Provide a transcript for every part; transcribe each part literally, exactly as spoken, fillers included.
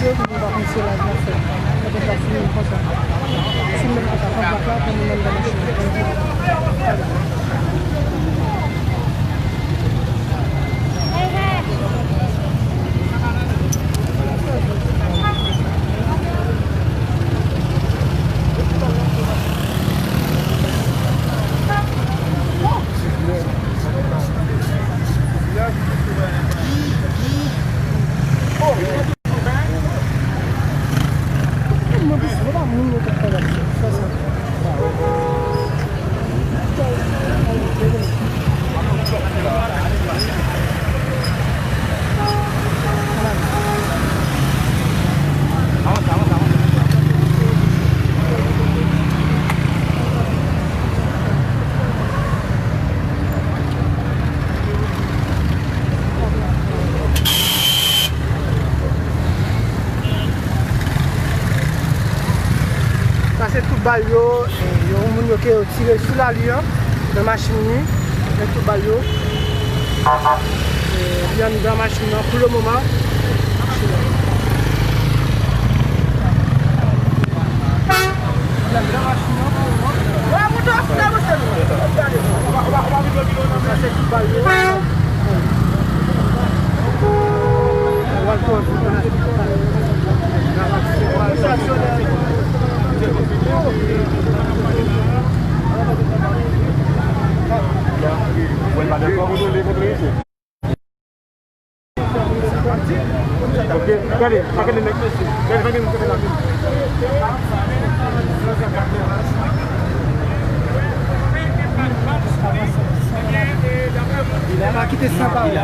Pou nou pa konn se laj l ap fè. Petèt l ap fini konsa. Si l menm konsa, pran plak la, pou nou menm nan machin nan. Sa se tout bal yo, e, yo, moun yo ke yo tire sou lali an, nan machin li, nan tout bal yo. E, li anndan machin nan pou le moman. Li anndan machin nan pou le moman. Sa se tout bal yo. Ok, gade, pa gade nèg mesye. Gade, pa gade nèg mesye. Pa kite san pawòl.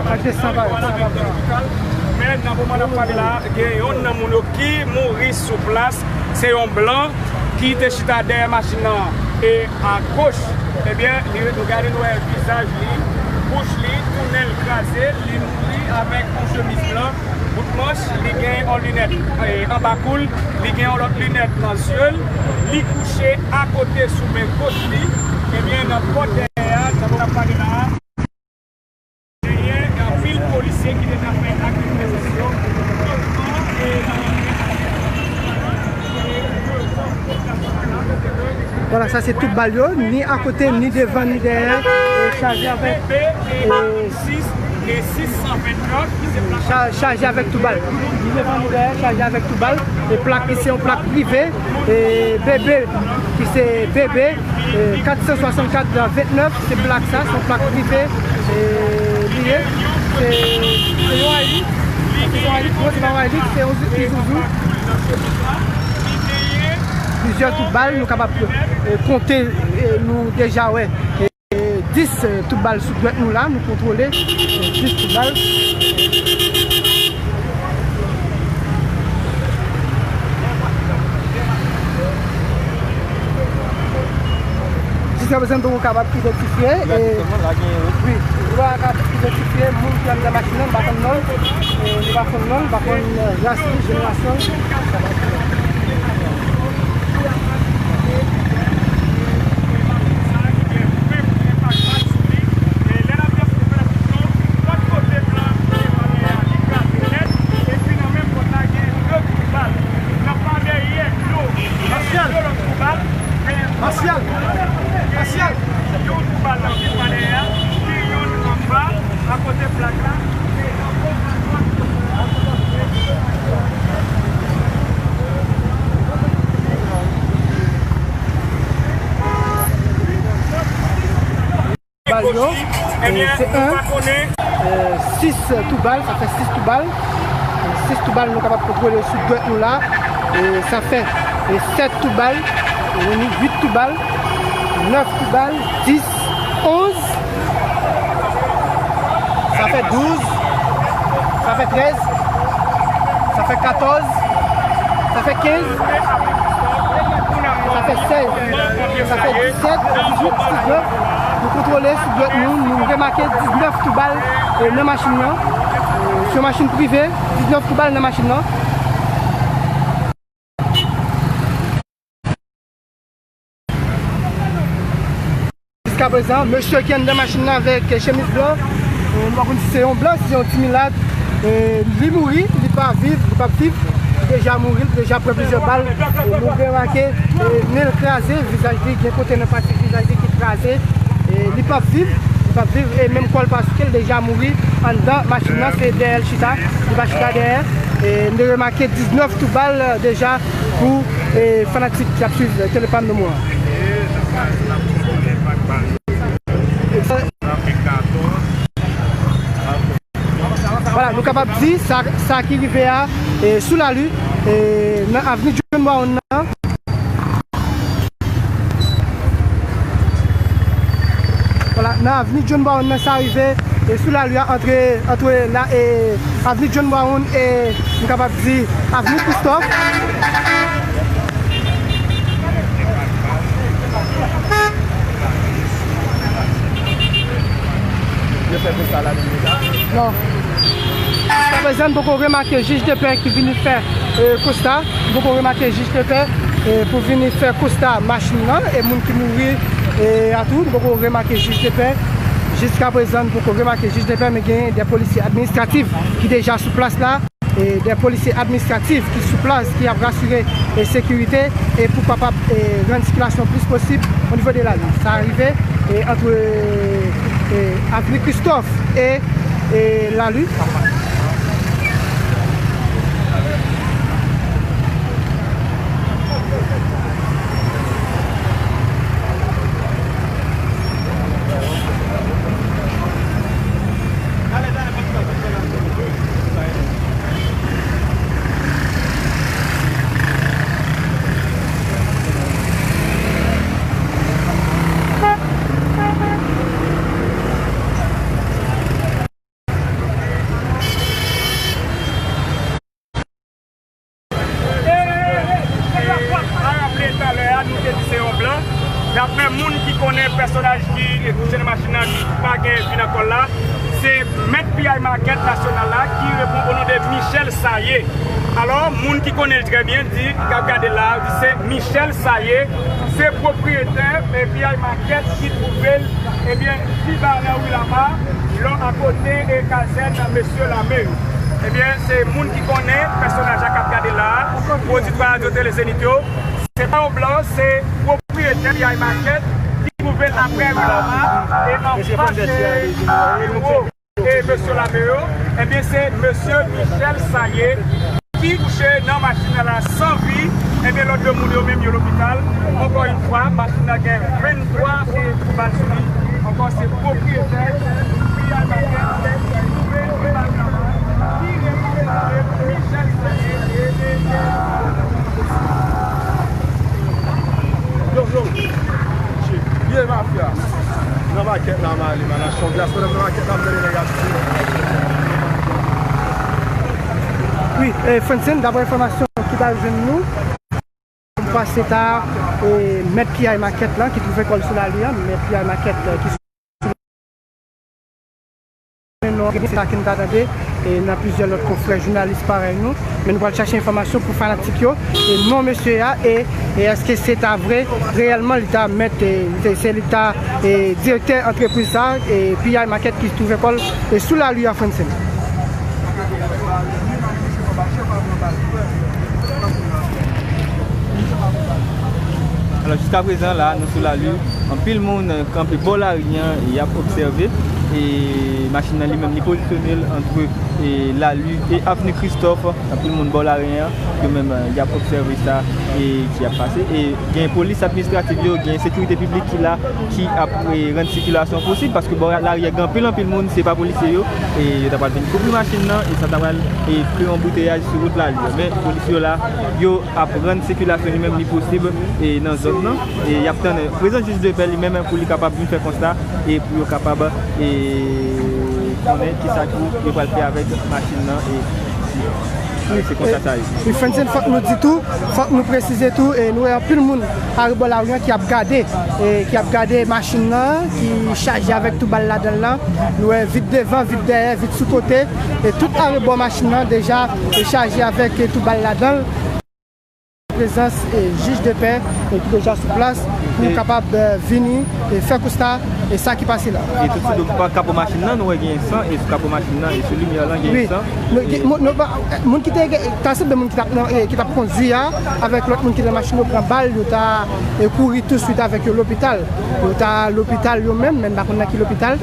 Pa kite san pawòl. Men nan moman n ap pale la, gen yonn nan moun yo ki mouri sou plas. Se yon blan ki te chita dèyè machin nan e agoch. Ebyen, li, nou gade, nou wè vizaj li, bouch li, tounen l kraze, li mouri avèk yon chemiz blan, bout manch, li gen yon linèt, e, anba kou l, li gen yon lòt linèt nan zye l, li kouche akote sou men goch li, ebyen, nan pòt dèyè a, nan moman n ap pale la a, genyen anpil polisye ki te ka fè ak represyon. Vwala, sa se tout bal yo, ni akote, ni devan, ni dèyè, e chaje avèk, e, cha-, chaje avèk tout bal. Ni devan, ni dèyè, chaje avèk tout bal. E plak li se yon plak prive, e, B B, ki se B B, e, kat san swasannkat vennèf, se plak sa, se yon plak prive, e, li ye. Se, se yon Hilux, se yon Hilux, non, se pa yon Hilux, se yon Isuzu. Plizyè tout bal, nou kapab, e, konte, e, nou deja wè, e, dis, e, tout bal sou dwèt nou la, nou kontwole, e, dis tout bal. Jiskaprezan, nou poko kapab idantifye, e, wi, nou pa kapab idantifye moun ki anndan machin nan, nou pa konn non l, e, nou pa konn non l, nou pa konn, e, ras li, jenerasyon l. Masyal! Masyal! Masyal! Bal yo, e, se en, e, sis tou bal, sa fè sis tou bal. E, sis tou bal nou kapab kontwole sou dwèt nou la. E, sa fè, e, sèt tou bal, e, nou ni uit tou bal, nèf tou bal, dis, onz, sa fè douz, sa fè trèz, sa fè katòz, sa fè kenz, sa fè sèz, sa fè disèt, dizuit, diznèf. Nou kontwole sou dwèt nou, nou remake diznèf tou bal, e, nan machin nan. E, se yon machin prive, diznèf tou bal nan machin nan. Jiskaprezan, mesye ki anndan machin nan avèk chemiz blan, e, nou pa konn si se yon blan, si se yon ti milat, e, li mouri, li pa viv, li p ap viv, li deja mouri, li deja pran plizyè bal. E nou remake, e, nen l kraze, vizaj li, gen kote nan pati vizaj li ki kraze. E li p ap viv, li p ap viv, e menm kò l pa souke, l deja mouri anndan machin nan, se dèyè l chita, li pa chita dèyè. E nou remake diznèf tou bal, e, deja pou, e, fanatik k ap swiv, e, Tele Pann Nomo an. Vwala, nou kapab di sa, sa ki rive a, e, sou Lali, e, nan avni John Brown nan. Vwala, nan avni John Brown nan, sa rive, e, sou Lali a, antre, antre la, e, avni John Brown e, nou kapab di, avni Christophe. Yo fè konsta la menm deja? Non. Jiskaprezan, n poko remake jij de pè ki vini fè, e, konsta. N poko remake jij de pè, e, pou vini fè konsta machin nan e moun ki mouri, e, a tou. N poko remake jij de pè. Jiskaprezan, n poko remake jij de pè, men gen de polisye administratif ki deja sou plas la. E, de polisye administratif ki sou plas, ki ap rasire, e, sekirite, e pou kapab, e, rann sikilasyon plis posib o nivo de Lali. Sa rive, e, antre, e, avni Christophe e, e Lali. A raple talè a, nou te di se yon blan. Daprè moun ki konnen pèsonaj ki kouche nan machin nan, ki pa gen vi nan kò l la, se mèt P I Market nasyonal la ki reponn o non de Michel Saye. Alò, moun ki konnen l trè byen di, k ap gade la, di se Michel Saye, se pwopriyetè, e, P I Market ki twouve l, ebyen, pi ba nan ri Lama, lò akote, e, kazèn mesye lame yo. Ebyen, se moun ki konnen pèsonaj la k ap gade la, oditwa Radyo Tele Zenith yo. Se pa yon blan, se pwopriyetè P I Market ki twouve l aprè ri Lama e anfas, e, biwo, e, mesye lame yo. Ebyen, se mesye Michel Saye ki kouche nan machin nan la san vi. Ebyen, lòt de moun yo menm yo lopital. Ankò yon fwa, machin nan gen venntwa e kou bal sou li. Ankò, se pwopriyetè P I Market ki twouve l pi ba nan ri Lama ki reponn Michel Saye. Yo, yo. Shit. Vye mafya. Nan makèt la, m ale, man. Nan chòk la, sou nan makèt la, m tande nèg ap di. Wi, e, Francine, daprè enfòmasyon ki t al jwenn nou, m pase ta, e, mèt P I Market la, ki twouve kò l sou Lali a, mèt P I Market, e, ki sou non, se sa ke n ta tande, e nan plizyè lòt konfrè jounalis parèy nou. Men nou pral chache enfòmasyon pou fanatik yo. E non mesye a, e, e èske se ta vre, reyèlman, li ta mèt, e, se, se li ta, e, direktè antrepriz sa, e, P I Market ki twouve kò l, e, sou Lali a, Francine. Alò, jiskaprezan, la, nou sou Lali. Anpil moun kanpe bò lari an, y ap obsève. E machin nan li menm, li pozisyone l antre, e, Lali e Avni Christophe. Anpil moun bò lari an, yo menm, y ap obsève sa, e, ki ap pase. E gen polis administratif yo, gen sekirite piblik ki la, ki ap, e, rann sikilasyon posib, paske bò lari a gen anpil, anpil moun, se pa polisye yo, e yo ta pral vin kouvri machin nan, e sa ta pral, e, kreye anbouteyaj sou wout Lali a. Men polis yo la, yo ap rann sikilasyon li menm li posib, e, nan zòn nan. E y ap tann prezans jij de pè li menm pou li kapab vin fè konsta e pou yo kapab, e, konnen kisa ki yo pral fè avèk machin nan, e, e se konsa sa ye. Wi, Francine, fòk nou di tou, fòk nou presize tou, e nou wè anpil moun arebò lari an ki ap gade, e ki ap gade machin nan ki chaje avèk tou bal ladan l lan. Nou wè vit devan, vit dèyè, vit sou kote, e tout arebò machin nan deja, e, chaje avèk, e, tou bal ladan l. Prezans, e, jij de pè, e, ki deja sou plas pou kapab, e, vini, e, fè konsta, E sa ki pase la. E tout sou do pa- kapo machin nan, nou wè gen san, e sou kapo machin nan, e sou limyè lan gen Wi. san. Nou, E gen- moun, nou pa- moun ki te, ta sanble moun ki t ap nan, eh, ki t ap kondui a, avèk lòt moun ki nan machin yo pran bal, yo ta, eh, kouri touswit avèk yo lopital. Yo ta lopital yo menm, men m pa konn nan ki lopital.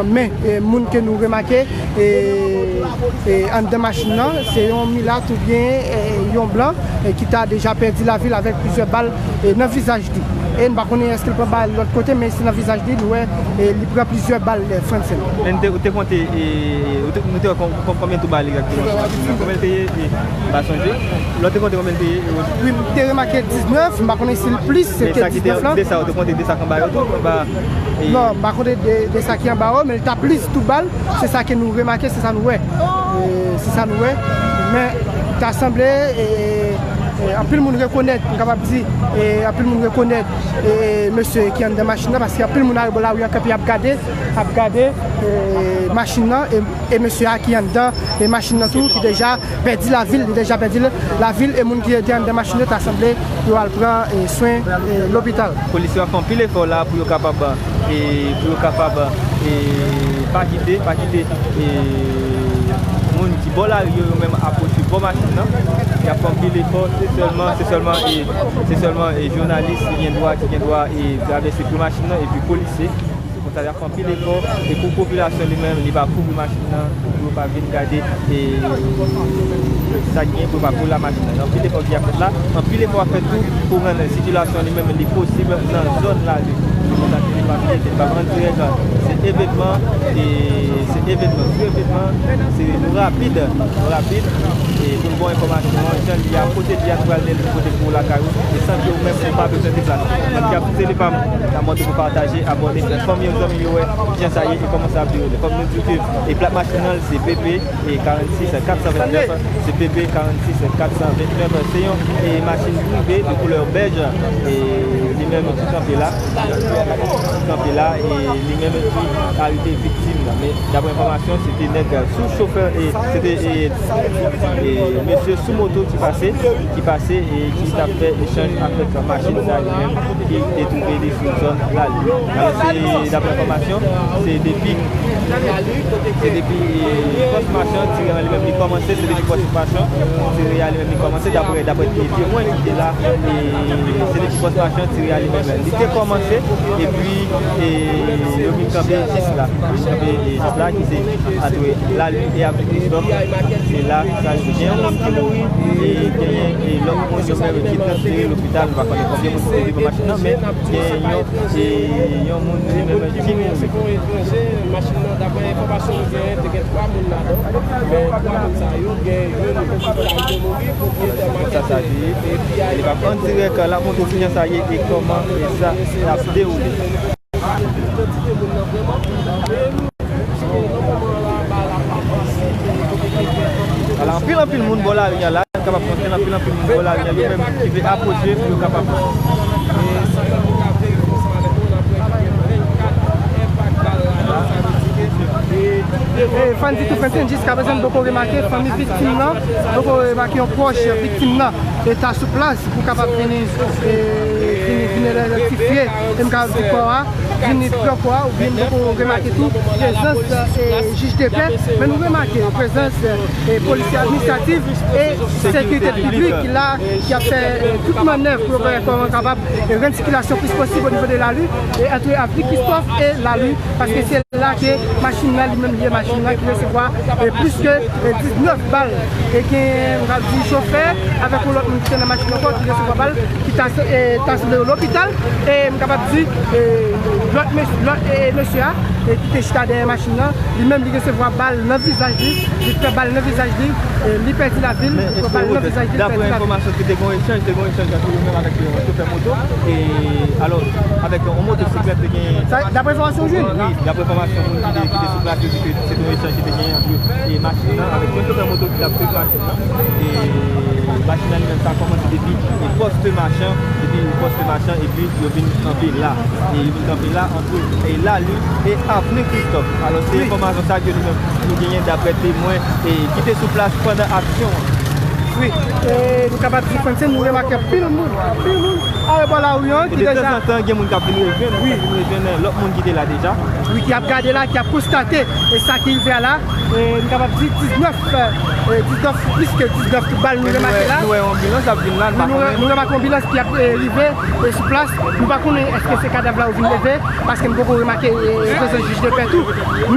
Men, eh, moun ke nou remake, eh, eh, anndan machin nan, se yon milat oubyen, eh, yon blan, eh, ki ta deja pèdi lavi l avèk plizyè bal, eh, nan vizaj li. E n pa konnen èske l pran bal lòt kote, men se nan vizaj li, nou wè, eh, li pran plizyè bal, eh, Francine. Men te, ou te konte, eh, ou te, nou te wè kon- kon- konbyen tou bal egzakteman sou machin nan? Konbyen l te ye? Eh, m pa sonje. Lè w te konte konbyen l te ye? Wi, m te remake diznèf, m pa konnen si l plis ke diznèf lan. De sa, ou te konte de sa k anba yo tou? Anba, eh, Non, m pa konte de, de sa ki anba yo, men l ta plis tou bal. Se sa ke nou remake, se sa nou wè. E, se sa nou wè. Men, ta sanble, e, e, anpil moun rekonèt, m kapab di, e, anpil moun rekonèt, e, mesye ki anndan machin nan, paske anpil moun al bò lari an kanpe ap gade, ap gade, e, machin nan, e, e mesye a ki anndan, e machin nan tou, ki deja pèdi lavi l, li deja pèdi l- lavi l, e moun ki te anndan machin yo ta sanble yo al pran, e, swen, e, lopital. Polis yo ap fè anpil efò la pou yo kapab, e, pou yo kapab, e, pa kite, pa kite, e, moun ki bò lari yo, yo menm apwoche bò machin nan. Y ap fè anpil efò, se sèlman, se sèlman, e, se sèlman, e, jounalis ki gen dwa, ki gen dwa, e, travèse pou machin nan, epi polisye. Se konsa y ap fè anpil efò, e pou popilasyon li menm, li pa kouvri machin nan, pou yo pa vin gade, e, sa k gen, pou yo pa boule machin nan. Anpil efò ki ap fèt la, anpil efò ap fèt tou pou rann sikilasyon li menm li posib nan zòn la. Se konsa ke li pa vini, li pa pran dirèk, se evènman, e se evènman sou evènman, se nou rapid, nou rapid, e pou n ba w enfòmasyon an, jan li a, kote li a, nou pral mennen l kote pou lakay ou, e san ke ou menm ou pa bezwen deplase. Mwen ki ap sele pa m, la montre pou pataje, abòne, fè fanmi yo, zanmi yo wè jan sa ye e kòman sa ap dewoule. Fòk nou di ke e plak machin nan se P P e karannsis kat san vennèf, se P P karannsis kat san vennèf. Se yon e machin prive de koulè bèj, e li menm ki kanpe la, ki kanpe la, e li menm ki arive viktim nan. Men daprè enfòmasyon, se te nèg sou chofè, e se te e, e mesye sou moto ki pase, ki pase e ki t ap fè echanj avèk machin sa li menm ki te twouve li sou zòn Lali. Alò, se, daprè enfòmasyon, se depi, se depi, e, pòs machin tire an li menm li kòmanse, se depi pòs machin tire a li menm li kòmanse, daprè, daprè te- temwen ki te la, e se depi pòs machin tire a li menm li te kòmanse, epi, e, yo vin kanpe jis la, yo vin kanpe, e, jis la, ki se ant Lali e avni Kristòf. Se la sa yo gen yon moun ki mouri, e genyen, e lòt moun yo menm ki transfere lopital, nou pa konnen konbyen moun ki mouri nan machin nan, men gen yon, e yon moun li menm ki mouri. Machin nan, daprè enfòmasyon nou genyen, te gen twa moun ladan, men twa moun sa yo, gen youn ki mouri, pwopriyetè makèt, epi a li pa pran dirèk, l ap montre w kijan sa ye e kòman e sa ap dewoule. Ala, anpil, anpil moun bò lari a la, nou kapab konte anpil, anpil moun bò lari a, yo menm ki vle apwoche pou yo kapab. E, Fann di tou, Fann di, jiska prezan, nou poko remake fanmi viktim nan, poko remake yon pwòch viktim nan, e ta sou plas pou kapab vini, e, vini, vini idantifye, e m kapab di kò a, vini pran kò a, oubyen nou poko remake tou prezans, e, jij de pè, men nou remake prezans, e, polisye administratif e sekirite piblik la ki ap fè, e, tout mannèv pou yo wè kòman kapab, e, rann sikilasyon plis posib o nivo de Lali, e, ant avni Kristòf e Lali, paske se la ke machin nan li menm ye, machin nan ki resevwa, e, plis ke, e, diznèf bal. E gen, m ka di, chofè avèk yon lòt moun ki te nan machin ankò ki resevwa bal, ki ta, e, ta sanble yo lopital. E m kapab di, e, lòt mes- lòt, e, mesye a, e, ki te chita dèyè machin nan, li menm li resevwa bal nan vizaj li, li pran bal nan vizaj li, e, li pèdi lavi l, li pran bal nan vizaj li, li pèdi lavi l. Daprè enfòmasyon ki te gen yon echanj, te gen yon echanj ant yo menm avèk yon chofè moto, e alò, avèk yon motosiklèt te gen. Sa, daprè enfòmasyon ou jwenn? Wi, daprè enfòmasyon moun ki te, ki te sou plas yo di ke se te yon echanj ki te gen ant, e, machin nan avèk yon chofè moto ki t ap swiv machin nan. E machin nan li menm sa kòmanse depi, e, pòs machin, depi pòs machin, epi yo vin kanpe la. E yo vin kanpe la ant, e, Lali e avni Kristòf. Alò, se enfòmasyon sa ke nou menm nou genyen daprè temwen, e, ki te sou plas pandan aksyon an. Wi, e nou kapab di Francine, nou remake anpil moun, anpil moun arebò lari an ki deja. E de tanzantan, gen moun k ap vin rejwenn, wi, k ap vin rejwenn lòt moun ki te la deja. Wi, ki ap gade la, ki ap konstate e sa ki rive a la. E nou kapab di diznèf, e, diznèf, plis ke diznèf bal nou remake la. Nou wè, nou wè yon anbilans ap vin la, nou pa konnen. Nou remake yon anbilans ki ap, e, rive, e, sou plas. Nou pa konnen èske se kadav la yo vin leve, paske nou poko remake, e, prezans jij de pè tou.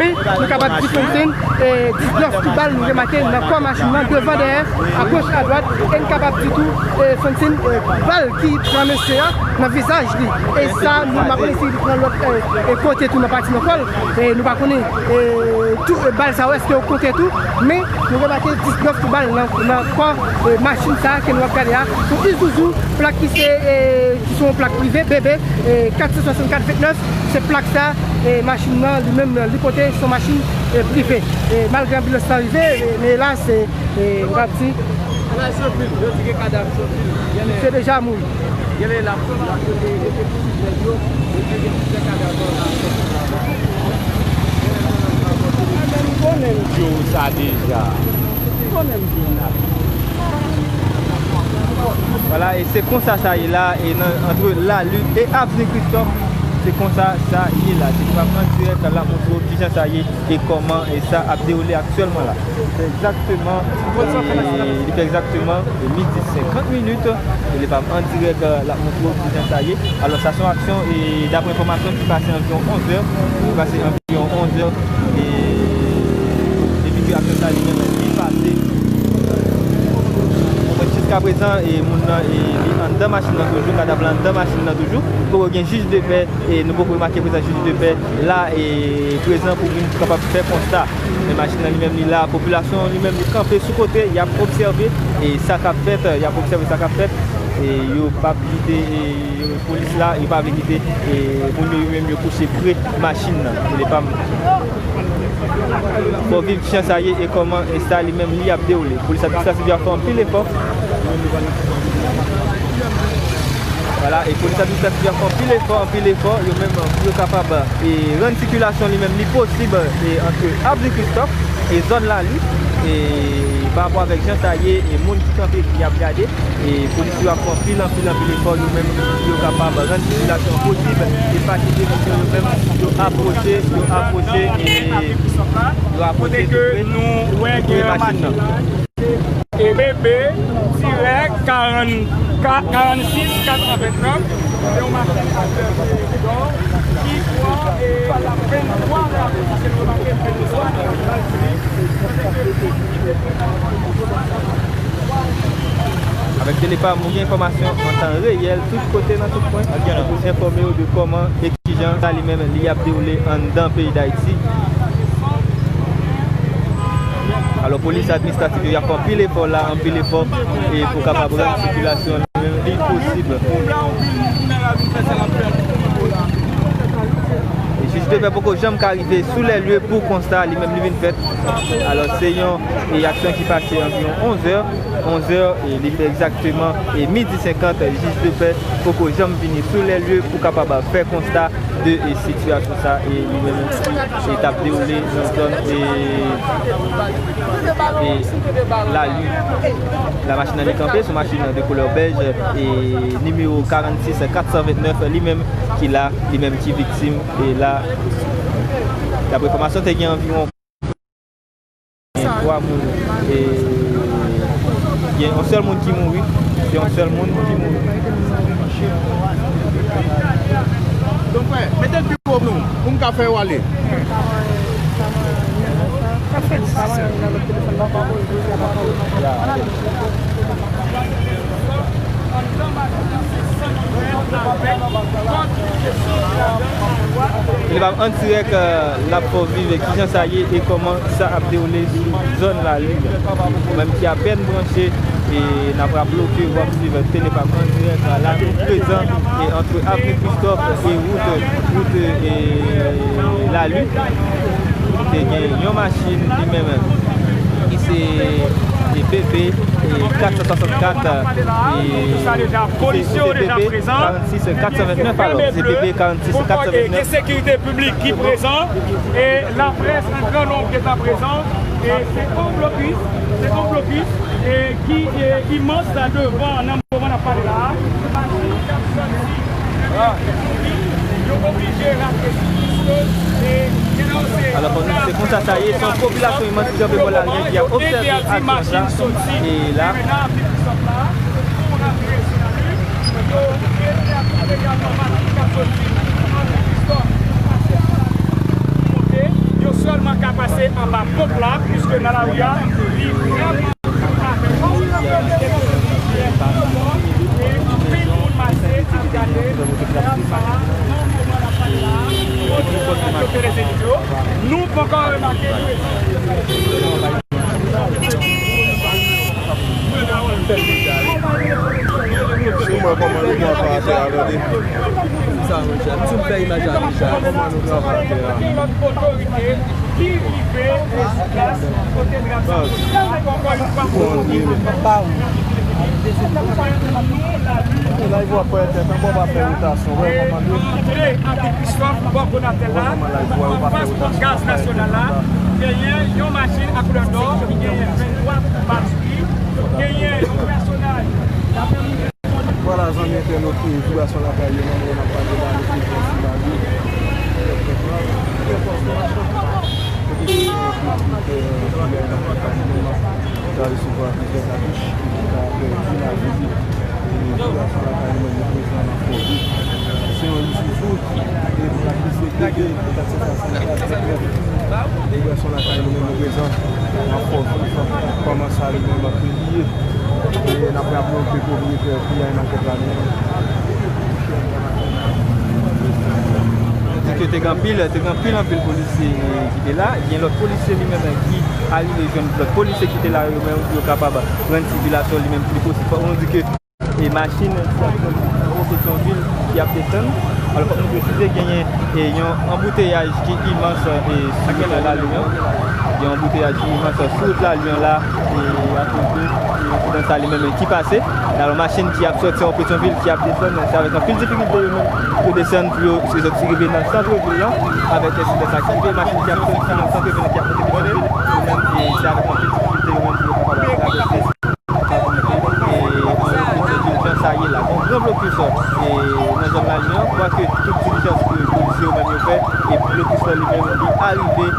Men, nou kapab di Francine, e, diznèf kou bal nou remake nan kò machin nan, devan, dèyè, agoch, adwat, e nou kapab di tou, e, Francine, e, bal ki pran mesye a nan vizaj li. E sa, nou pa konnen si li pran lòt, e, e, kote tou nan pati nan kò l. E nou pa konnen, e, tou, e, bal sa yo, èske yo konte tou, men nou remake diznèf kou bal nan, nan kò, e, machin sa a ke nou ap gade a. Se yon Isuzu, plak ki se, e, ki se yon plak prive, B B, e, kat san swasannkat vennèf, se plak sa, e, machin nan, li menm, li pote, se yon machin, e, prive. E, malgre anbilans lan rive, e, men elas, e, e, m ap di, se deja mouri. Konnen m di w sa deja. Konnen m di w sa. Vwala, e se konsa sa ye la, e nan, antre Lali e Avni Kristòf, se konsa sa ye la. Se pa an dirèk la montre w kijan sa ye e kòman e sa ap dewoule aktyèlman la. Li fè egzakteman, e, li fè egzakteman, e, midi senkant minit, e li pa an dirèk, e, l ap montre w kijan sa ye. Alò, sa se yon aksyon, e, daprè enfòmasyon ki pase anviwon onz è, ki pase anviwon onz è, e, depi ke aksyon sa li menm li pase. Bon, jiska prezan, e, moun nan, e, li anndan machin nan toujou, kadav la anndan machin nan toujou. Poko gen jij de pè, e nou poko remake prezans jij de pè la, e, prezan pou vin kapab fè konsta. Men machin nan li menm li la, popilasyon an li menm li kanpe sou kote, y ap obsève, e, sa k ap fèt, y ap obsève sa k ap fèt, e yo p ap kite, e, polis la, yo pa vle kite, e, moun yo, yo menm yo kouche pre machin nan. E li pa Fò viv jan sa ye e kòman e sa li menm li ap dewoule. Polis administratif yo ap fè anpil efò. Vwala, e polis administratif yo ap fè anpil efò, anpil efò, yo menm pou yo kapab, e, rann sikilasyon li menm li posib, e, antre Avni Kristòf e zòn Lali, e, pa rapò avèk jan sa ye, e, moun ki kanpe ki ap gade. E polis yo ap fè anpil, anpil, anpil efò yo menm pou yo kapab rann sikilasyon posib e pa kite moun yo menm yo apwoche, yo apwoche, e yo apwoche tou pre, tou pre machin nan. E B B tirè karannkat, karannsis, katrevennnèf, se yon machin ki pran, e, venntwa la, paske nou remake venntwa nan bal li. Avèk Tele Pam, ou gen enfòmasyon an tan reyèl, tout kote, nan tout kwen, pou enfòme w de kòman e kijan sa li menm li ap dewoule anndan peyi Dayiti. Alò, polis administratif yo, y ap fè anpil efò la, anpil efò, e pou kapab rann sikilasyon li menm li posib. E jij de pè poko janm ka rive sou lè lye pou konsta li menm li vin fèt. Alò, se yon, e, aksyon ki pase anviwon onz è, onz è, e li fè egzakteman, e, midi senkant, jij de pè poko janm vini sou lè lye pou kapab fè konsta de, e, sitiyasyon sa, e li menm ki, e, t ap dewoule nan zòn, e, e, Lali. La machin nan li kanpe, se yon machin de koulè bèj, e, nimewo karannsis kat san vennnèf, li menm ki la, li menm ki viktim, e la, daprè enfòmasyon, te gen anviwon gen twa moun, e gen yon sèl moun ki mouri. Se yon sèl moun ki mouri. Donk, frè, mete l pi wo pou nou, pou m ka fè yo ale. Li pa an dirèk, e, l ap fè w viv kijan sa ye e kòman sa ap dewoule sou zòn Lali. Ou menm ki apèn branche, e n ap raple w ke w ap swiv Tele Pam an dirèk la, nou prezan, e, antre Avni Kristòf e wout, wout, e, Lali. Te gen yon machin li menm ki se, e, B B, e, kat san swasannkat, e, ki se, ki se B B karannsis kat san vennnèf, alò, se B B karannsis kat san vennnèf. Gen sekirite piblik ki prezan, e laprès an gran nonb ki ta prezan. E se yon blokis, se yon blokis, e, ki, e, imans devan nan moman n ap pale la a. Machin k ap sòti nan Meri Piblik, yo oblije rate piske, e, gen nan se Alò, se konsa sa ye, se yon popilasyon imans ki kanpe bò lalyen ki ap obsève aksyon sa. E la, pou rale sou lari, yo entèdi egalman machin k ap soti antre Kristòf, pase sou lari, monte. Yo sèlman ka pase anba ponp la, piske nan lari a, li vrèman avè yo. E anpil moun mache ap gade drama sa a, nan moman n ap pale la a, otan nan radyo televizyonè yo, nou poko remake prezans. Si w wè kòman nou travay atè a, tande. Sa, monchè, m sou m fè imaj la deja. Kòman nou travay atè a? Gen lòt otorite ki rive sou plas kote dram sa soti. Ankò yon fwa, nou poko rive fè. Antre Anpil Kristòf bò Konatel la, anfas pòt gaz nasyonal la, genyen yon machin a koulè nò ki genyen venntwa bal sou li, genyen yon pèsonaj k ap Vwala, zanmi entènot, e, Vibration Lakay yo, nan moman n ap pale la, nou prezan sou lari. Ki ta resevwa plizyè katouch e ki ta pèdi lavi li. E Vibration Lakay nou menm nou prezan nan Fòvil. Se yon Isuzu, e pou la plis de kat san swasann kat. Vibration Lakay nou menm nou prezan nan Fòvil. Kòman sa li menm ap ye? E n ap raple w ke pwopriyetè piyay makèt la li menm. Di ke te gen anpil, te gen anpil, anpil polisye, e, ki te la. Gen lòt polisye li menm ki arive jwenn lòt polisye ki te la yo menm pou yo kapab rann sikilasyon li menm pli posib. Fòk nou di ke, e, machin, e, Petyonvil ki ap desann. Alò, fòk nou presize genyen, e, yon anbouteyaj ki imans, e, sou wout Lalyon. Gen yon anbouteyaj ki imans sou wout Lalyon la, e, akoz de, e, ensidan sa li menm ki pase. Alò, machin ki ap sòti an Petyonvil ki ap desann, se avèk anpil difikilte yo menm yo desann pou yo, se zòt ki rive nan sant vil lan, avèk ensidan sa ki rive, machin ki ap sòti nan sant vil lan ki ap monte Petyonvil, yo menm, e, se avèk anpil difikilte yo menm pou yo kapab travèse. E, e, e, dilijans sa ye la. Bon, gran blokis, e, nan zòn Lalyon, kwake tout dilijans ke polisye yo menm yo fè, e blokis la li menm li arive, e,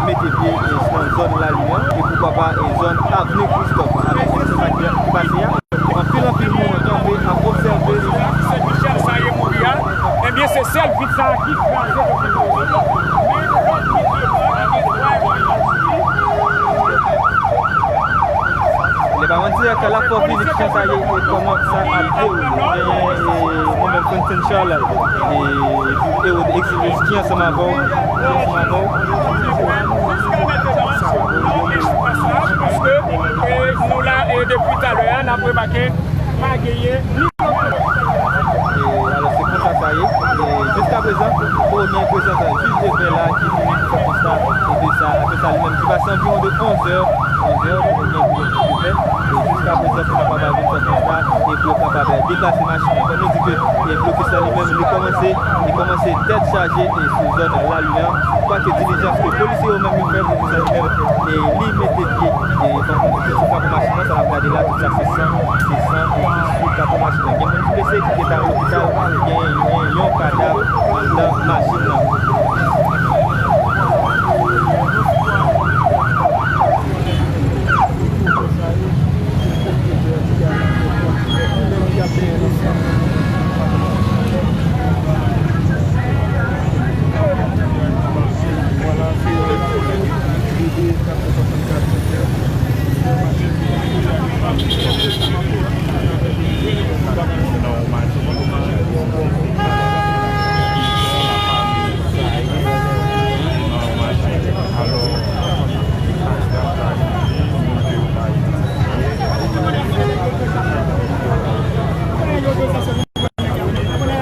mete pye, e, nan zòn Lalyon, e poukwa pa, e, zòn Avni Kristòf. Avèk sa ki pase a, anpil, anpil moun kanpe ap obsève. Se Michel sa ye mouri a. Ebyen, se sèl vit sa a ki kraze. Lè pa manti, ak la fò fizik jan sa ye, e kòman sa ap dewoule. Genyen, e, nou menm Quentin Charles, e, epi Herod Exilus ki ansanm avè w, ki ansanm avè w. Paske, e, nou la, e, depi talè a, n ap remake, pa genyen ni E, alò, se konsa sa ye. E, jiskaprezan, poko gen prezans jij de pè la ki vini pou fè konsta de sa, de sa li menm ki pase anviwon de onz è, onz è, poko gen prezans jij de pè. E, jiskaprezan, pou kapab al vin fè konsta e pou yo kapab deplase machin nan. Fò nou di ke, e, blokis la li menm, li kòmanse, li kòmanse tèt chaje, e, sou zòn Lalyon. Kwake dilijans ke polisye yo menm yo fè, blokis la li menm, e, li mete pye, e, fò nou di ke sou kapò machin nan, sa n ap gade la, tout sa se san, se san, e, ki sou kapò machin nan. Gen moun ki blese, ki gentan lopital, gen, gen yon kadav anndan machin nan.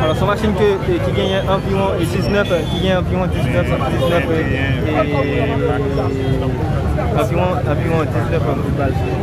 Alò, se yon machin ke, ke, ki genyen anviwon, e, diznèf, ki genyen anviwon diznèf, diznèf, e, e, anviwon, anviwon diznèf, e, bout bal sou li.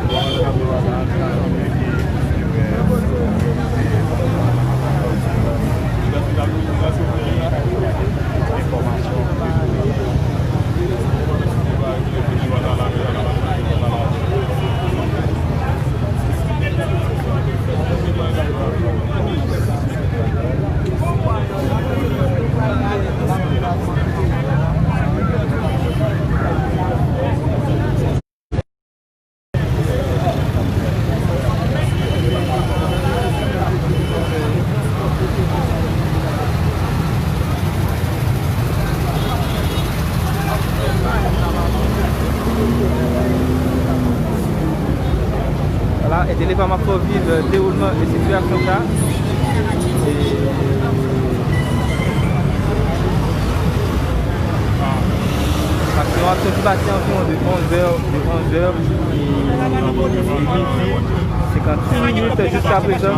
Telefam ap fè w viv dewoulman e sitiyasyon sa. E, paske yon aksyon ki pase anviwon de onz è, de onz è e midi senkannsis minit jiska prezan,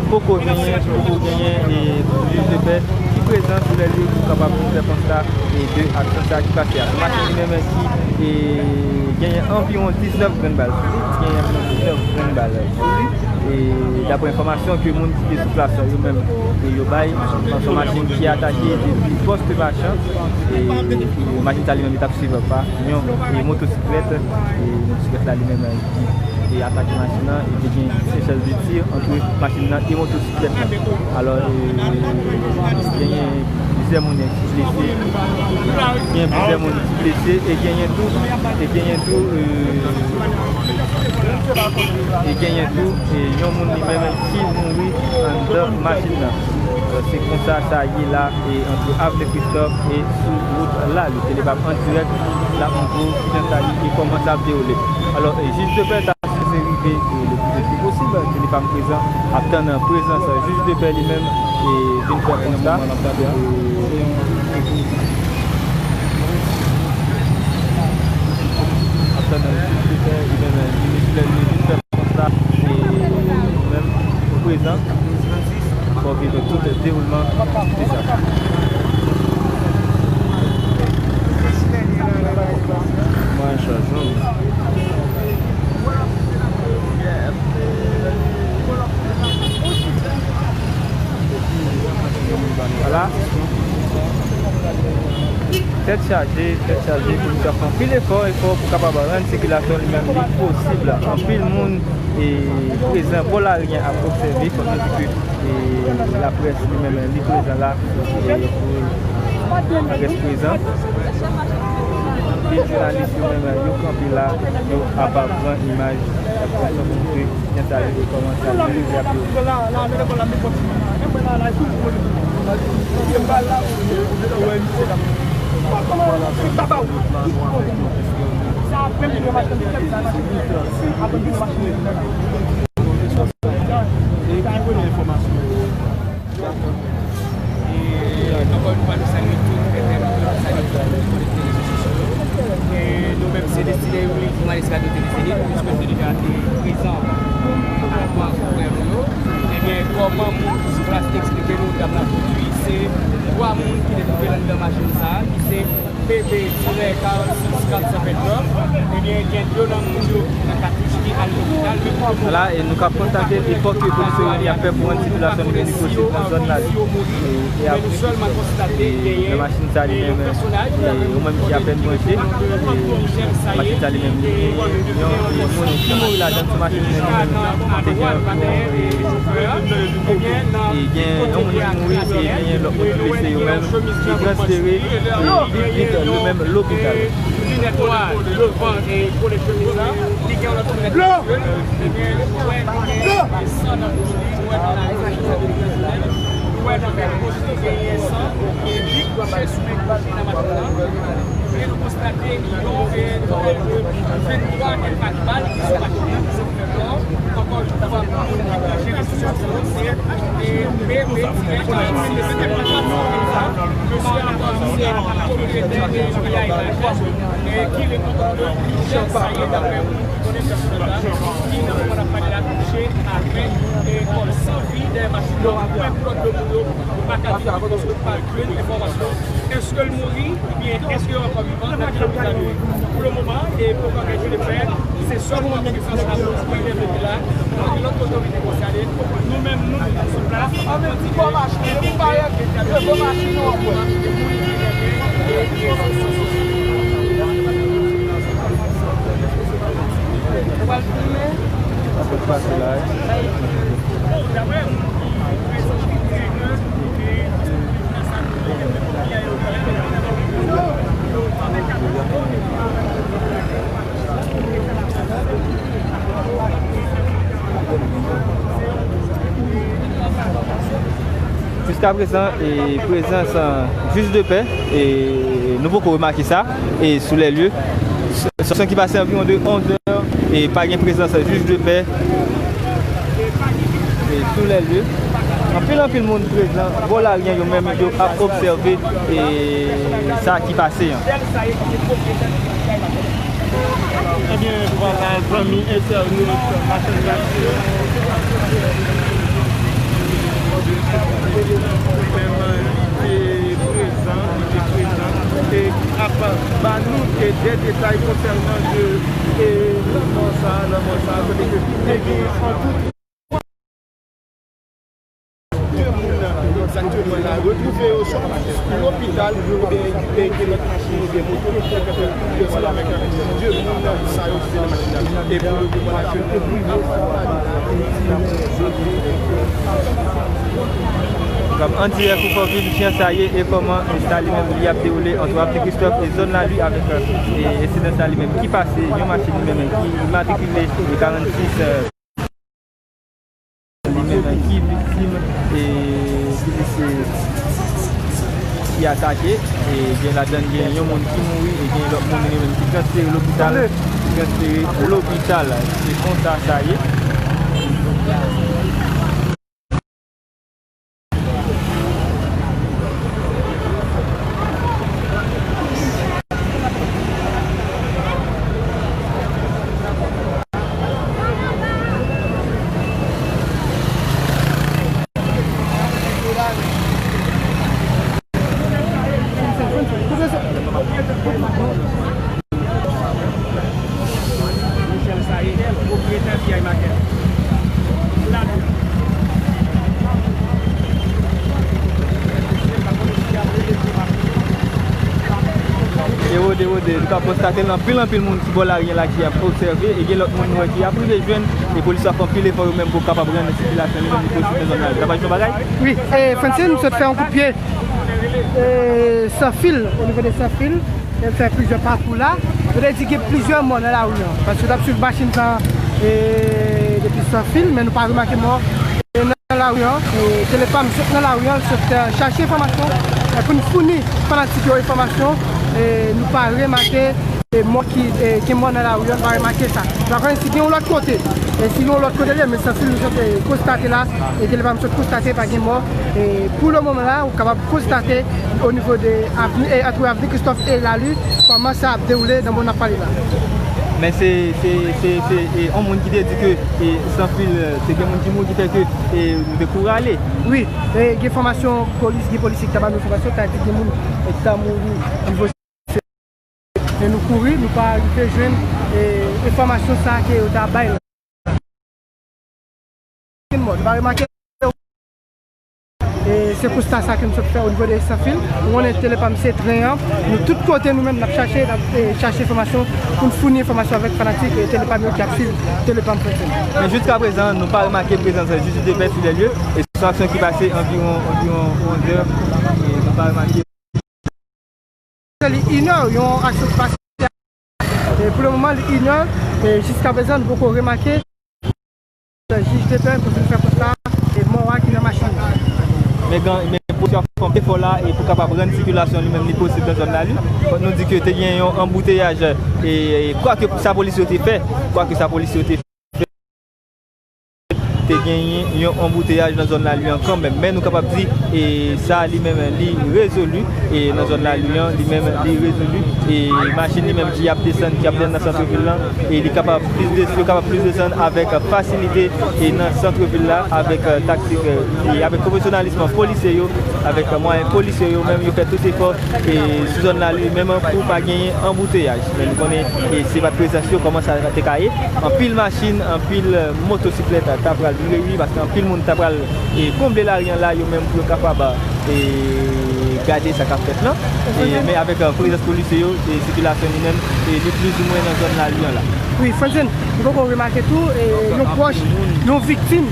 poko genyen, poko genyen e jij de pè ki prezan sou lè lye pou kapab fè konsta e de aksyon sa ki pase a. Se machin li menm ki e, genyen anviwon diznèf grenn bal sou li, genyen anviwon diznèf grenn bal sou li. E, daprè enfòmasyon ke moun ki te sou plas yo menm e yo bay, se yon machin ki atake depi pòs Machan. E, machin sa li menm li t ap swiv pa yon e, motosiklèt. E, motosiklèt la li menm ki e, atake machin nan e te gen sechèl de tir ant machin nan e motosiklèt. Alò, e, genyen plizyè moun ki blese, gen plizyè moun ki blese e genyen tou, e genyen tou, e, e genyen tou, e yon moun li menm ki mouri anndan machin nan. Se konsa sa ye la, e ant Avni Kristòf e sou wout Lali. Telefam an dirèk la pou w di w kijan sa ye e kòman sa ap dewoule. Alò, e, jij de pè ta sipoze rive, e, le pli vit ke posib. Telefam prezan ap tann prezans jij de pè li menm e vin fè konsta. E, ap tann jij de pè li menm, e, li vin fè konsta. E, nou menm, nou prezan. Fò viv tout dewoulman de sa. Mwen chaj non. Vwala. Tèt chaje, tèt chaje, komisè ap fè anpil efò, efò pou kapab rann sikilasyon li menm li posib. Anpil moun e prezan bò Lali a ap obsève, fòk nou di ke e laprès li menm li prezan la, e pou laprès prezan. Anpil jounalis yo menm yo kanpe la, yo ap pran imaj, y ap pran san pou montre jan sa rive, kòman sa rive ap yo. E ki premye enfòmasyon yo? E, ankò yon fwa, nou salye tout entènot yo, nou salye tout moun ki konekte rezo sosyo yo. E nou menm, se Destine Youri, jounalis Radyo Tele Zenith, nou swete deja te prezan avan frè nou yo. Ebyen, kòman moun ki sou plas te eksplike nou, dam nan pwodui, se twa moun ki te twouve l anndan machin sa a, ki se P P tirè karannsis katsan vennèf, ebyen, gen de nan moun yo nan katouch ki al lopital, men pou le moman, vwala, e nou ka konstate efò ke polis yo ap fè pou rann sikilasyon li vin posib nan zòn Lali. E, e ap, e, nan machin sa li menm, e, ou menm ki apèn branche, e, machin sa li menm, li, yon, yon moun ki mouri ladan sou machin li menm, li menm, te gen anviwon, e, e gen yon moun ki mouri, e genyen lòt moun ki blese yo menm, ki transfere, e, vit, vit, yo menm lopital. Linèt nwa devan e kole chemiz la, li gen yon lòt linèt blan. Ebyen, nou wè li gen san nan bouch li, nou wè nan machin nan, nou wè nan men gòch li genyen san, e li kouche sou men gòch li nan machin nan. E nou konstate yon, e, vennntwa enpak bal ki sou machin nan, ki sou fè nò. Ankò yon fwa, pou moun ki branche rezo sosyo yo, se, e, P P tirè karannsis. Mesye a ankò di se pwopriyetè de P I A Imaj, e, ki rekonèt ke plizyè sa ye, daprè moun ki konnen pèsonèl la, ki nan moman n ap pale la touche avèk, e, kò l san vi dèyè machin nan, menm lòt de moun yo, nou pa ka di anyen paske nou pa jwenn enfòmasyon. Èske l mouri? Ebyen, èske yo ankò vivan? Nan ki lopital yo ye? Pou le moman, e pou kòm je le fè, se sèlman prezans lapolis ki rete la. Nou gen lòt otorite konsène. Nou menm, nou menm sou plas, nou kontinye. Ou pral filme? Sa fèk pase la, wi. Jiska prezan, e, prezans, e, jij de pè, e, nou poko remake sa, e, sou lè lye. Sa ki pase anviwon de onz è, e, pa gen prezans jij de pè. sou lè lye. Anpil, anpil moun prezan bò lari an, yo menm yo ap obsève, e, sa ki pase an. Ebyen, vwala, zanmi entènot, machann gaz yo, menm li te prezan, li te prezan, e ki ap ba nou, e, de detay konsènan de, e, lanmò sa, lanmò sa, kote ke te gen an tout de moun egzakteman la retwouve yo sou lopital, oubyen gen lòt machin oubyen moto ki te fè de moun sa yo ki te nan machin nan. E pou le moman la, ke nou ap pale la, N ap an dirèk pou Fòvil, jan sa ye e kòman sa li menm li ap dewoule ant Avni Christophe e zòn Lali avèk, e, ensidan sa li menm ki pase, yon machin li menm ki matrikile e karannsis, e, li menm ki viktim e ki blese, ki atake, e gen ladan gen yon moun ki mouri e gen lòt moun li menm ki transfere lopital, ki transfere lopital. Se konsa sa ye. Michel Saye, pwopriyetè P I Market. E wode, wode, nou ka konstate l anpil, anpil moun sou bò lari an la ki ap obsève, e gen lòt moun nou wè ki ap rive jwenn, e polis yo ap fè anpil efò yo menm pou kapab rann sikilasyon li menm li posib nan zòn nan. Kapab yon bagay? Wi, e, Francine, m sot fè yon kout pye, e, Sanfil, o nivo de Sanfil, e fè plizyè pakou la. Yo te di gen plizyè mò nan lari an, paske yo t ap swiv machin sa, e, depi Sanfil, men nou pa remake mò. E nan lari an, e, Telepam sot nan lari an, sot, e, chache enfòmasyon, e, pou n founi fanatik yo enfòmasyon, e, nou pa remake, e, mò ki, e, gen mò nan lari an, nou pa remake sa. Nou pa konnen si gen yon lòt kote, e, si gen yon lòt kote li ye, men sa si nou sot, e, konstate la, e, Telepam sot konstate pa gen mò, e, pou le moman la, ou kapab konstate o nivo de avni, e, ant Avni Christophe e Lali, kòman sa ap dewoule nan moman n ap pale la. Men se, se, se, se, e, yon moun ki te di ke, e, Sanfil, e, te gen moun ki mouri ki fè ke, e, nou te kouri ale. Wi, e, gen enfòmasyon polis, gen polisye ki ta ba nou enfòmasyon, ta di gen moun, e, ki ta mouri nivo. E nou kouri, nou pa rive jwenn, e, enfòmasyon sa ke yo ta bay la. Nou pa remake, e, se konsta sa ke m sot fè o nivo de Sanfil. Nou konnen Telepam se tren an. Nou tout kote nou menm n ap chache, n ap, e, chache enfòmasyon pou n founi enfòmasyon avèk fanatik, e, Telepam yo ki ap swiv Telepam Francine. Men jiska prezan, nou pa remake prezans jij de pè sou lè lye. E se yon aksyon ki pase anviwon, anviwon onz è, e nou pa remake. Li inè, yon aksyon ki pase. E pou le moman, li inè, e jiska prezan, nou poko remake jij de pè pou vin fè konsta, e mò a ki nan machin nan. Men gen, men polisye a fè yon efò la, e pou kapab rann sikilasyon li menm li posib nan zòn Lali. Fòk nou di ke te gen yon anbouteyaj, e, e kwake sa polisye yo te fè, kwake sa polisye yo te fè, te genyen yon anbouteyaj nan zòn Lali an kanmenm. Men nou kapab di, e, sa li menm li rezoli, e, nan zòn Lali an, li menm li rezoli, e, machin li menm ki ap desann, ki ap desann nan sant vil lan, e li kapab plis de, yo kapab plis desann avèk fasilite, e, nan sant vil la, avèk, e, taktik, e, e avèk pwofesyonalis polisye yo, avèk, e, mwayen polisye yo menm, yo fè tout efò, e, sou zòn Lali menm pou pa genyen anbouteyaj. Men nou konnen, e, se pa t prezans yo, kòman sa te ka ye. Anpil machin, anpil, e, motosiklèt, e, ta pral vin reyini, paske anpil moun ta pral, e, konble lari an la, yo menm pou yo kapab, e, gade sa k ap fèt lan. E, men avèk, e, prezans polisye yo, e, sikilasyon li menm, e, li plizoumwen nan zòn Lali an la. Wi, Francine, nou poko remake tou, e, yon pwòch, yon viktim.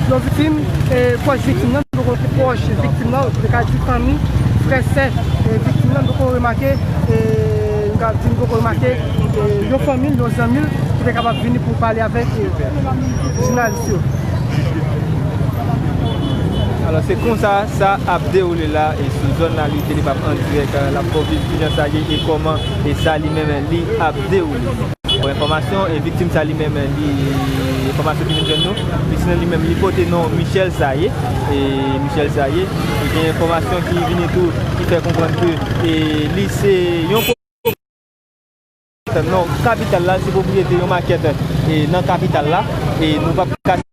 Yon viktim, e, pwòch viktim nan, nou poko, pwòch viktim nan, nou ka di fanmi, frè, sè, e, viktim nan, nou poko remake, e, nou ka di nou poko remake, e, yon fanmi l, yon zanmi l, ki te kapab vini pou pale avèk, e, jounalis yo. Alò, se konsa sa ap dewoule la, e, sou zòn Lali, Telepam an dirèk, e, l ap fè w viv kijan sa ye e kòman, e, sa li menm li ap dewoule. Pou enfòmasyon, e, viktim sa li menm li Enfòmasyon ki vin jwenn nou, Kristina li menm li pote non Michel Saye. E Michel Saye, e gen enfòmasyon ki vini tou ki fè konprann ke e li se yon pwopriyetè nan kapital la, se pwopriyete yon makèt e nan kapital la. E nou p ap ka yon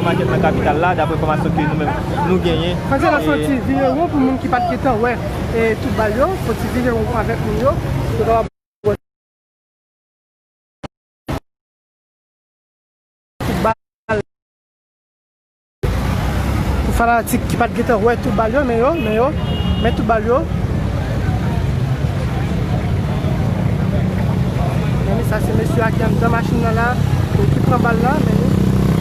makèt nan kapital la, daprè enfòmasyon ke nou menm nou genyen. Fè se la soti vire won pou moun ki pa t gentan wè e tout bal yo, soti vire won avèk moun yo. Yo kapab Pou fanatik ki pa t gentan wè tout bal yo, men yo, men yo, men tout bal yo. Men sa se mesye a ki anndan machin nan la, e ki pran bal la, men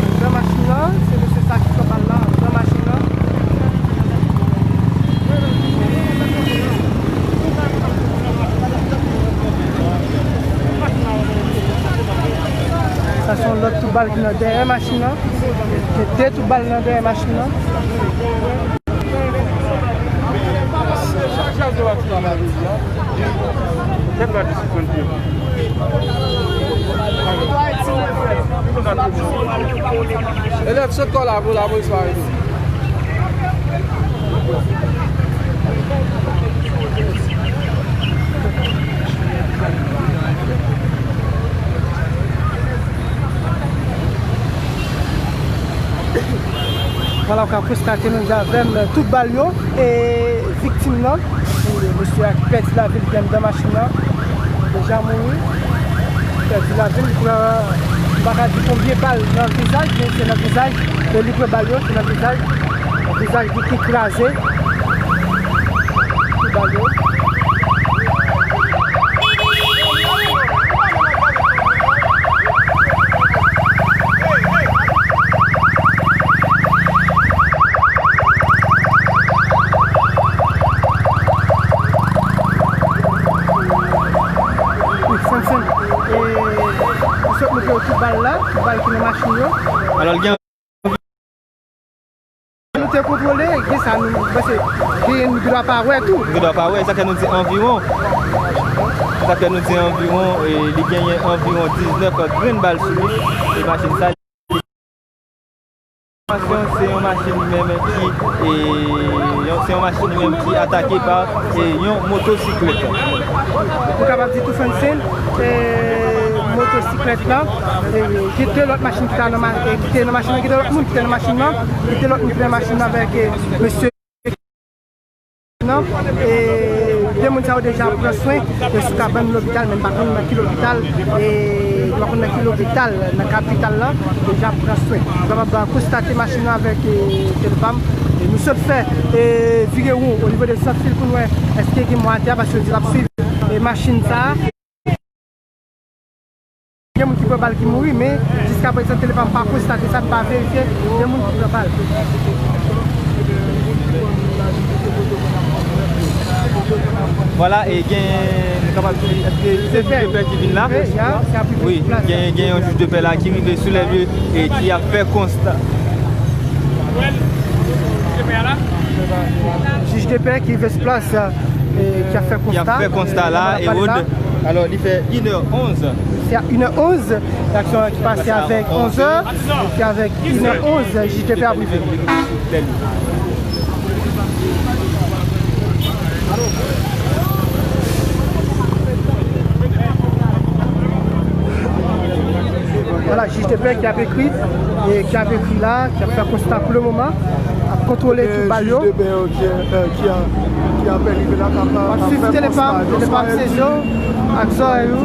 anndan machin nan, se mesye sa ki pran bal la, anndan machin nan. Sa se yon lòt tou bal ki nan dèyè machin nan. Gen de tou bal nan dèyè machin nan. Elèv, sot kò la pou lapolis pa rete. Vwala, w ka konstate menm jan avè m, tout bal yo, e viktim nan, mesye a ki pèdi lavi l ki anndan machin nan, deja mouri. Pèdi lavi l, li pran, m pa ka di konbyen bal nan vizaj, men se nan vizaj, men li pran bal yo, se nan vizaj, vizaj li ki kraze. Tout bal yo. Wi, Sensen. E, nou sot montre yo tout bal la, tout bal ki nan machin yo. Alò, l gen Nou te kontwole, gen sa nou, paske gen, nou gen dwa pa wè tou. Nou gen dwa pa wè, sa fè nou di anviwon. Sa fè nou di anviwon, e, li genyen anviwon diznèf grenn bal sou li. E machin sa, se yon machin menm ki, e, yon, se yon machin menm ki atake pa, e, yon motosiklèt. Ou kapab di tou Sensen, e, motosiklèt la, e, gen de lòt machin ki ta nan ma-, e, ki te nan machin nan, gen de lòt moun ki te nan machin nan, gen de lòt moun ki te nan machin nan avèk, e, mesye nan, e, de moun sa yo deja pran swen, e, sou kabann lopital, men m pa konn nan ki lopital, e, m pa konn nan ki lopital, nan kapital la, deja pran swen. Nou kapab konstate machin nan avèk, e, Telpam, e, nou sot fè, e, vire won o nivo de Santvil pou n wè èske gen mò atè a, paske yo di l ap swiv, e, machin sa a. Gen moun ki pran bal ki mouri, men jiskaprezan Telpam pa konstate sa, n pa verifye, gen moun ki pran bal. Vwala, e gen, nou kapab di, èske se jij de pè ki vin la? Wi, gen, gen yon jij de pè la ki rive sou lè lye e ki ap fè konsta. Jij de pè ki rive sou plas, e ki ap fè konsta. Ki ap fè konsta la, Ewod. Alò, li fè inè onz. Se a inè onz, aksyon ki pase avèk onz è, epi avèk inè onz, jij de pè ap rive. Vwala, jij de pè ki ap ekri, e ki ap ekri la, ki ap fè konsta pou le moman, ap kontwole tout bal yo. Jij de pè yo ki, e, ki a, ki apèl rive la, k ap, ap fè konsta. Telefòn, telefòn sezi yo ak zòrèy yo.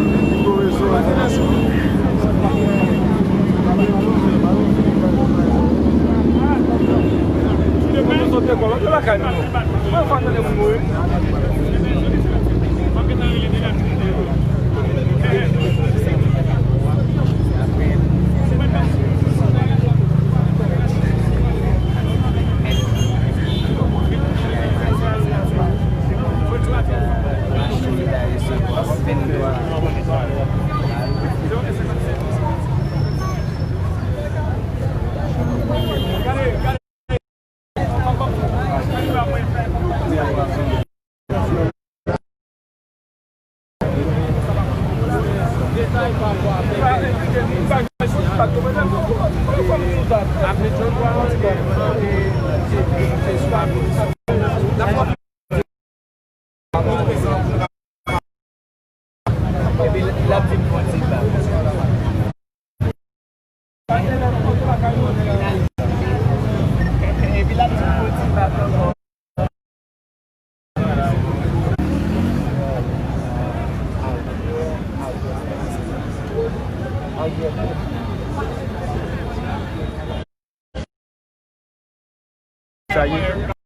Sa ye.